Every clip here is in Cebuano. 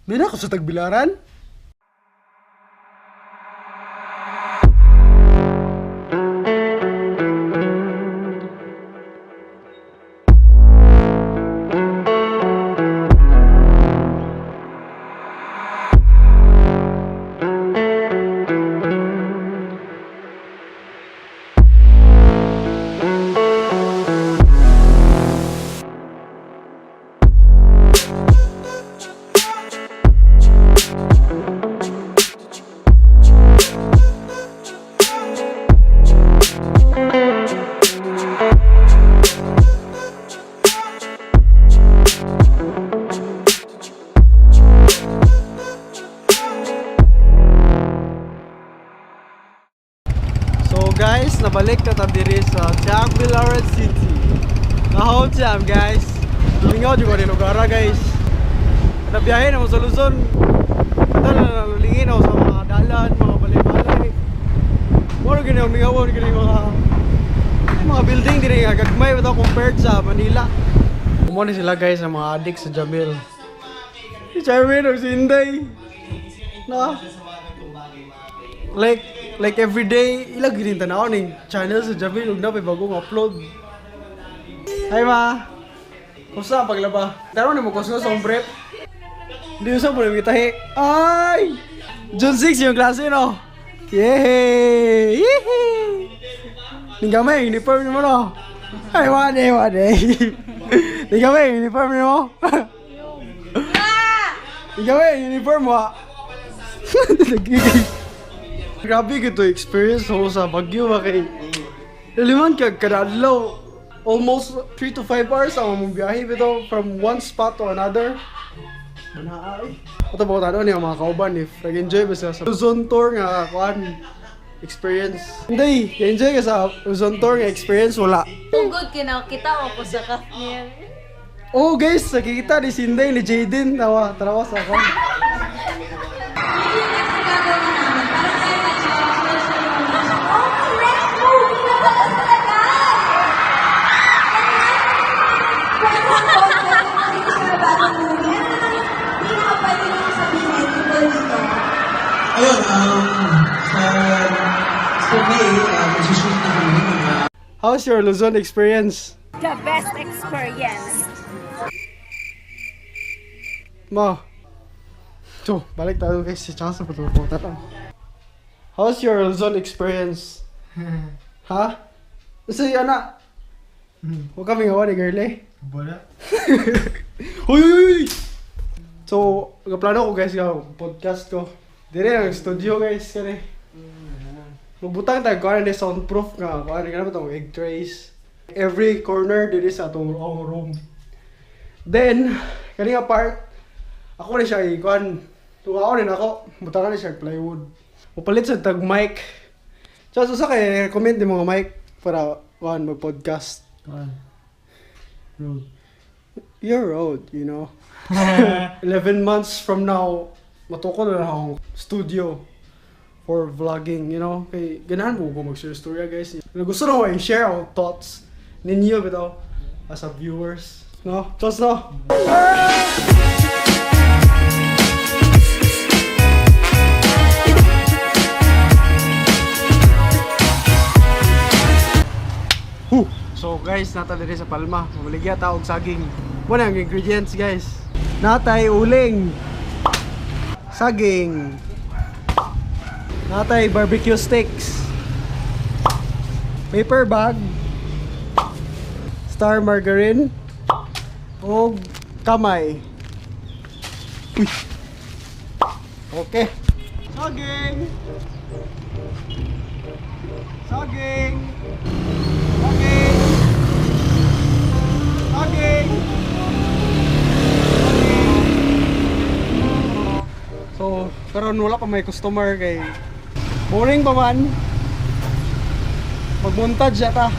Mina ko sa Tagbilaran? So guys, nabalik na ta diri sa Tagbilaran City. Na-home jam, guys. Lingaw jud ko ni lugar guys. Kada biyahe na mo sa Luzon. Kada na nalulingin ako sa mga dalan, mga balay-balay. Moro gini ang mingawon gini mga building diri nga gagmay ba compared sa Manila. Kumo ni sila guys ang mga addict sa Jamil. Si Jamil o si Inday. Na. Like every day ilag gini tanaw ning channel sa Jamil ug na may bagong upload. Hi, ma. Kumusta ang paglaba? Taro ni mo kusno sa brief. Hindi sa mo gitahi. Ay! June 6 yung klase no. Yay! Yee! Ning gamay uniform nimo no. Ay wade wade. Ning gamay uniform nimo. Ning gamay uniform wa. Grabe ko to experience ko sa Baguio ba kay Liman kag kada adlaw almost 3 to 5 hours ang among biyahe bitaw from one spot to another. Manaay. Ato ba tano niya mga kauban if nag-enjoy ba sila sa Luzon tour nga kuan experience. Hindi, enjoy ka sa Luzon tour nga experience wala. Tugod kinakita ko sa Kathniel. Oh guys, nakikita ni Sinday ni Jaden tawa tarawa sa ako. Ayun, sa May, magsushoot na kami mga How's your Luzon experience? The best experience. Ma. So, balik tayo guys si Chasa pa ito. How's your Luzon experience? Ha? Kasi ana. Huwag kami ngawa ni girl eh. Wala. Huy, huy, huy! So, nagplano ko guys, nga podcast ko. Dire ang studio guys, kani. Magbutang tayo kuan ni soundproof nga, kuan nga ba tong egg trays. Every corner diri sa atong own room. Then, kani nga part, ako ni siya i-kuan. Tungaon ni nako, butangan ni siya og plywood. Mupalit sa tag mic. So, sa kay recommend ni mga mic para kuan mag-podcast. Road. Your road. 11 months from now, matukod na akong studio for vlogging. Kay ganahan mo ko mag-share story, guys. Gusto na ko i-share ang thoughts ninyo bitaw as a viewers. No? Just no? Huh. So guys, nata diri sa Palma. Mamaligya ta og saging. Wala ang ingredients guys. Natay uling. Saging. Natay barbecue sticks. Paper bag. Star margarine. Og kamay. Uy. Okay. Saging. Saging. Saging. Saging. So, karon wala pa may customer kay boring pa man. Magmontage ta.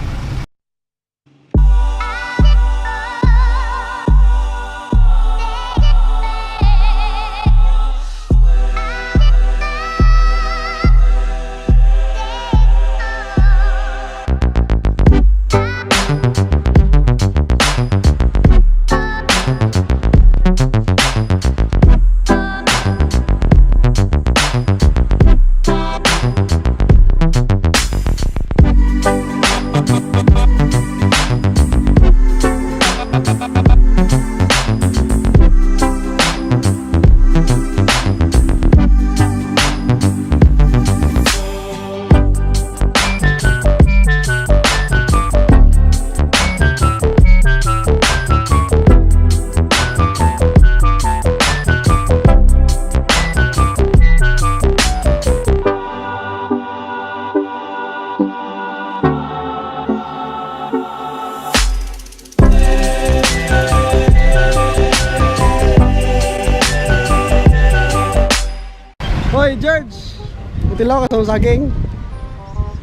Mutilaw ka sa saging.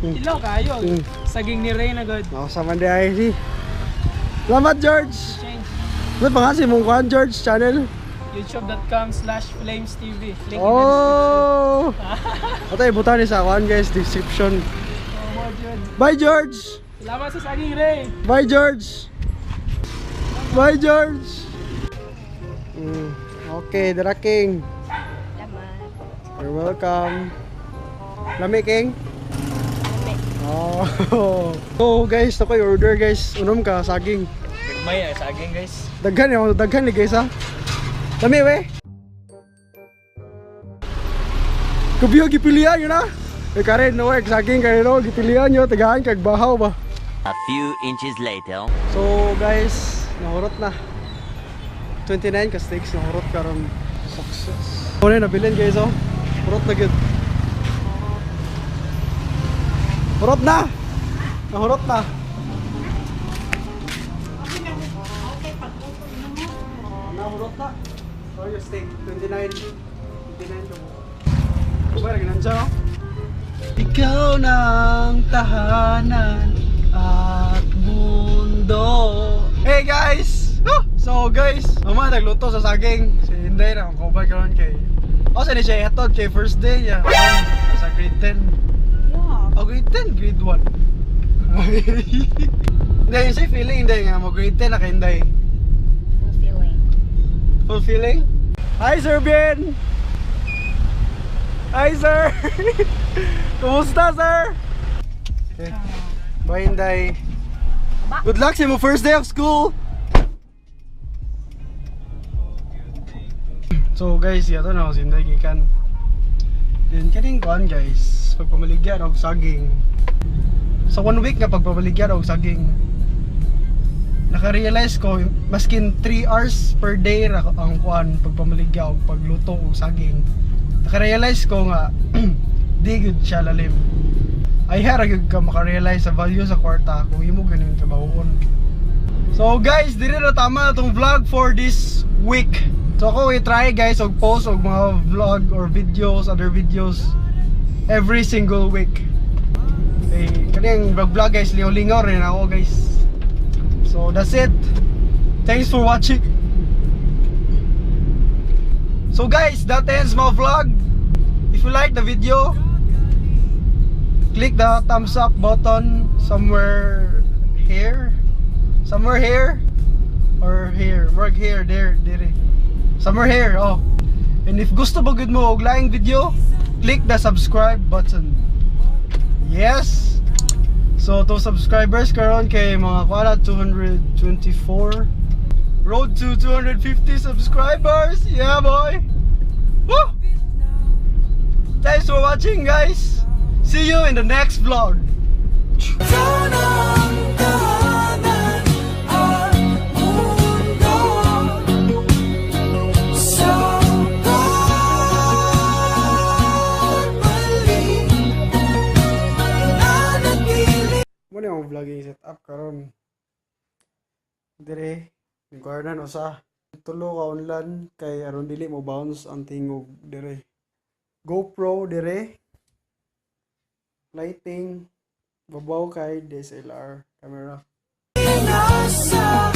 Ilaw kayo. Saging ni Reyna god. Ako sa man di si. Salamat, George. Change. Ano pa nga si mong kuan, George channel? youtube.com/flamestv. Link in the description. Oh! Atay, butan ni sa kuan guys, description. Oh, mo, George. Bye, George! Salamat sa saging, Rey. Bye, George! Bye, George! Okay, dara King. Salamat. You're welcome. Lami, King? Lami. Oh. So guys, ako yung order guys. Unom ka, saging. May saging, guys. Daghan yung daghan ni guys ha. Lami we. Kubiyo gipilian yun ha. Eh karen no work saging kayo no gipilian yo tagaan kag bahaw ba. A few inches later. So guys, nahurot na. 29 ka stakes nahurot karon success. Ano na nabilin guys oh. Hurot na gyud. Hurot na. Nahurot na. Nahurot na. Sorry, your steak 29. 29 ka mo. Kubay, ganun siya oh. Ikaw ng tahanan at mundo. Hey guys! Ah! So guys, mama nagluto sa saging. Si Inday na akong kaubay karon kay. O sa ni siya ihatod kay first day niya. Sa grade 10. Yeah. Oh, grade 10, grade 1. Hindi, yung say feeling, hindi nga mo grade 10 na kay Inday. Fulfilling. Fulfilling? Hi, Sir Ben! Hi, sir! Kumusta, sir? Okay. Bye, Inday. Good luck sa imo first day of school! So guys, yato na ako si Inday gikan. Then kaning kuan guys, pagpamaligyan og saging. Sa one week nga pagpamaligyan og saging, naka-realize ko maskin 3 hours per day ra ang kuan pagpamaligya og pagluto og saging. Naka-realize ko nga di gyud siya lalim. Ay hara gyud ka maka-realize sa value sa kwarta kung imo ganin trabahoon. So guys, diri na tama na tong vlog for this week. So ako i-try guys og post og mga vlog or videos, other videos every single week. Eh, kaning vlog vlog guys, lingaw-lingaw rin ako guys. So that's it. Thanks for watching. So guys, that ends my vlog. If you like the video, click the thumbs up button somewhere here. Somewhere here or here. Work here, there, there. Somewhere here, oh. And if gusto ba gud mo og laing video, click the subscribe button. Yes. So to subscribers karon kay mga kuana 224, road to 250 subscribers. Yeah, boy. Woo! Thanks for watching, guys. See you in the next vlog. Ikaw na ang tahanan at mundo. Sa pagbalik, nananatili. Mao ni ang vlogging setup karon. Dire, nagkuhanan usa. Tulo ka unlan kay aron dili mo bounce ang tingog dire. GoPro dire. Lighting babaw kay DSLR camera. Nasa